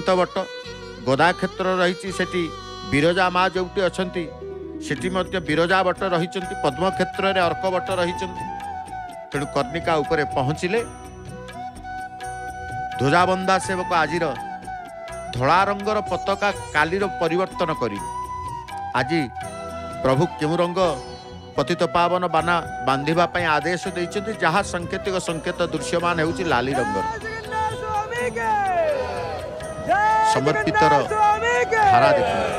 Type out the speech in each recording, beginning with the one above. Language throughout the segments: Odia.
ଅନନ୍ତ ବଟ, ଗଦା କ୍ଷେତ୍ର ରହିଛି। ସେଠି ବିରଜା ମା ଯେଉଁଠି ଅଛନ୍ତି, ସେଠି ମଧ୍ୟ ବିରଜା ବଟ ରହିଛନ୍ତି। ପଦ୍ମକ୍ଷେତ୍ରରେ ଅର୍କ ବଟ ରହିଛନ୍ତି। ତେଣୁ କର୍ଣ୍ଣିକା ଉପରେ ପହଞ୍ଚିଲେ। ଧ୍ୱଜାବନ୍ଧା ସେବକ ଆଜିର ଧଳା ରଙ୍ଗର ପତାକା କାଲିର ପରିବର୍ତ୍ତନ କରିବେ। ଆଜି ପ୍ରଭୁ କେଉଁ ରଙ୍ଗ ପତିତ ପାବନ ବାନା ବାନ୍ଧିବା ପାଇଁ ଆଦେଶ ଦେଇଛନ୍ତି, ଯାହା ସାଙ୍କେତିକ ସଂକେତ ଦୃଶ୍ୟମାନ ହେଉଛି ଲାଲି ରଙ୍ଗର। ସମର୍ପିତର ଧାରା ଦେଖନ୍ତୁ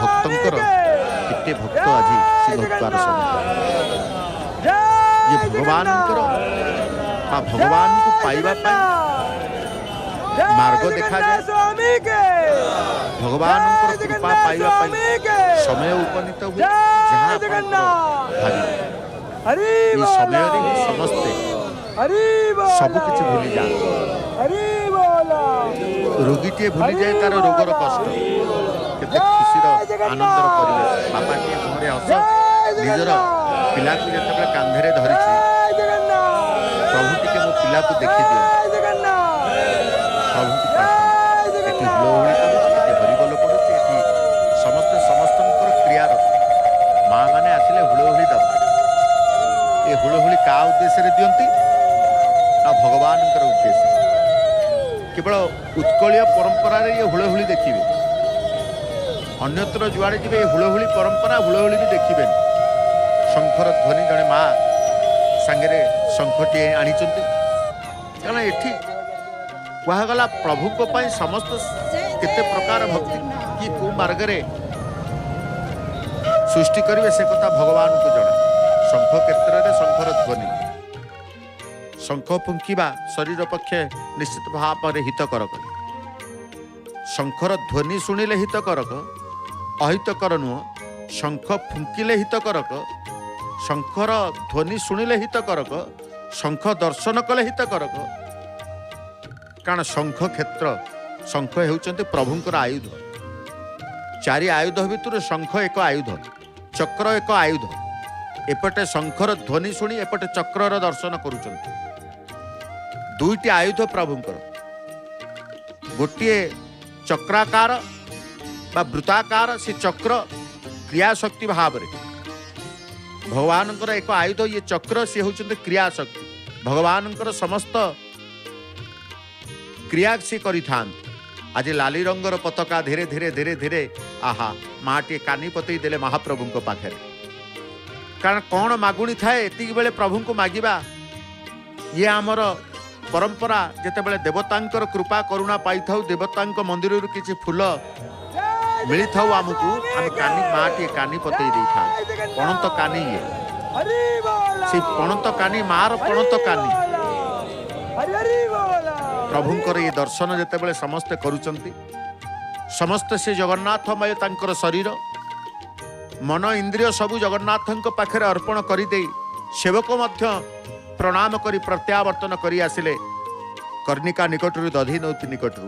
ଭକ୍ତଙ୍କର, କେତେ ଭକ୍ତ ଆଜି ସିଂହଦ୍ୱାର ସମ୍ମୁଖରେ। ଇଏ ଭଗବାନଙ୍କର ବା ଭଗବାନଙ୍କୁ ପାଇବା ପାଇଁ ମାର୍ଗ ଦେଖାଯାଏ। ଭଗବାନଙ୍କର କୃପା ପାଇବା ପାଇଁ ସମୟ ଉପନୀତ ହୁଏ। ଯାହା ଆପଣଙ୍କର ଭାବିବେ, ଏଇ ସମୟରେ ହିଁ ସମସ୍ତେ ସବୁ କିଛି ଭୁଲି ଯାଆନ୍ତି। ରୋଗୀଟିଏ ଭୁଲିଯାଏ ତାର ରୋଗର କଷ୍ଟ। କେତେ ଖୁସିର ଆନନ୍ଦର ପରିବେଶ! ବାପାଟିଏ ମୁହଁରେ ହସ, ନିଜର ପିଲାକୁ ଯେତେବେଳେ କାନ୍ଧରେ ଧରିଛି, ପ୍ରଭୁ, ଟିକେ ମୋ ପିଲାକୁ ଦେଖିଦିଅ, ପ୍ରଭୁଙ୍କୁ ପ୍ରାର୍ଥନା। ଏଠି ହୁଳହୁଳି ପଡୁଛି, ଏଠି ହରିବୋଲ ପଡୁଛି, ଏଠି ସମସ୍ତେ ସମସ୍ତଙ୍କର କ୍ରିୟାର। ମା ମାନେ ଆସିଲେ ହୁଳହୁଳି ଦେବା। ଏ ହୁଳହୁଳି କାହା ଉଦ୍ଦେଶ୍ୟରେ ଦିଅନ୍ତି ନା ଭଗବାନଙ୍କର ଉଦ୍ଦେଶ୍ୟ। କେବଳ ଉତ୍କଳୀୟ ପରମ୍ପରାରେ ଇଏ ହୁଳହୁଳି ଦେଖିବେ। ଅନ୍ୟତ୍ର ଯୁଆଡ଼େ ଯିବେ, ଏ ହୁଳହୁଳି ପରମ୍ପରା, ହୁଳହୁଳି ବି ଦେଖିବେନି। ଶଙ୍ଖର ଧ୍ୱନି, ଜଣେ ମା ସାଙ୍ଗରେ ଶଙ୍ଖଟିଏ ଆଣିଛନ୍ତି। କାରଣ ଏଠି କୁହାଗଲା ପ୍ରଭୁଙ୍କ ପାଇଁ ସମସ୍ତ କେତେ ପ୍ରକାର ଭକ୍ତି କି କେଉଁ ମାର୍ଗରେ ସୃଷ୍ଟି କରିବେ, ସେ କଥା ଭଗବାନଙ୍କୁ ଜଣା। ଶଙ୍ଖ କ୍ଷେତ୍ରରେ ଶଙ୍ଖର ଧ୍ୱନି, ଶଙ୍ଖ ଫୁଙ୍କିବା ଶରୀର ପକ୍ଷେ ନିଶ୍ଚିତ ଭାବରେ ହିତକରକ। ଶଙ୍ଖର ଧ୍ୱନି ଶୁଣିଲେ ହିତକରକ, ଅହିତକର ନୁହଁ। ଶଙ୍ଖ ଫୁଙ୍କିଲେ ହିତକରକ, ଶଙ୍ଖର ଧ୍ୱନି ଶୁଣିଲେ ହିତକରକ, ଶଙ୍ଖ ଦର୍ଶନ କଲେ ହିତକରକ। କାରଣ ଶଙ୍ଖ କ୍ଷେତ୍ର, ଶଙ୍ଖ ହେଉଛନ୍ତି ପ୍ରଭୁଙ୍କର ଆୟୁଧ। ଚାରି ଆୟୁଧ ଭିତରୁ ଶଙ୍ଖ ଏକ ଆୟୁଧ, ଚକ୍ର ଏକ ଆୟୁଧ। ଏପଟେ ଶଙ୍ଖର ଧ୍ୱନି ଶୁଣି ଏପଟେ ଚକ୍ରର ଦର୍ଶନ କରୁଛନ୍ତି। ଦୁଇଟି ଆୟୁଧ ପ୍ରଭୁଙ୍କର, ଗୋଟିଏ ଚକ୍ରାକାର ବା ବୃତ୍ତାକାର, ସେ ଚକ୍ର କ୍ରିୟାଶକ୍ତି ଭାବରେ ଭଗବାନଙ୍କର ଏକ ଆୟୁଧ। ଇଏ ଚକ୍ର, ସିଏ ହେଉଛନ୍ତି କ୍ରିୟାଶକ୍ତି। ଭଗବାନଙ୍କର ସମସ୍ତ କ୍ରିୟା ସିଏ କରିଥାନ୍ତି। ଆଜି ଲାଲି ରଙ୍ଗର ପତାକା ଧୀରେ ଧୀରେ ଧୀରେ ଧୀରେ, ଆହା, ମାଟିଏ କାନି ପତେଇ ଦେଲେ ମହାପ୍ରଭୁଙ୍କ ପାଖରେ। କାରଣ କ'ଣ ମାଗୁଣି ଥାଏ ଏତିକି ବେଳେ ପ୍ରଭୁଙ୍କୁ ମାଗିବା, ଇଏ ଆମର ପରମ୍ପରା। ଯେତେବେଳେ ଦେବତାଙ୍କର କୃପା କରୁଣା ପାଇଥାଉ, ଦେବତାଙ୍କ ମନ୍ଦିରରୁ କିଛି ଫୁଲ ମିଳିଥାଉ ଆମକୁ, ଆମେ କାନି, ମାଟିଏ କାନି ପତେଇ ଦେଇଥାଉ। ପଣତ କାନି ଇଏ, ସେଇ ପଣତ କାନି, ମାର ପଣତ କାନି। ପ୍ରଭୁଙ୍କର ଏ ଦର୍ଶନ ଯେତେବେଳେ ସମସ୍ତେ କରୁଛନ୍ତି, ସମସ୍ତେ ସେ ଜଗନ୍ନାଥମୟ, ତାଙ୍କର ଶରୀର, ମନ, ଇନ୍ଦ୍ରିୟ ସବୁ ଜଗନ୍ନାଥଙ୍କ ପାଖରେ ଅର୍ପଣ କରିଦେଇ ସେବକ ମଧ୍ୟ ପ୍ରଣାମ କରି ପ୍ରତ୍ୟାବର୍ତ୍ତନ କରି ଆସିଲେ କର୍ଣ୍ଣିକା ନିକଟରୁ, ଦଧି ନୌତି ନିକଟରୁ।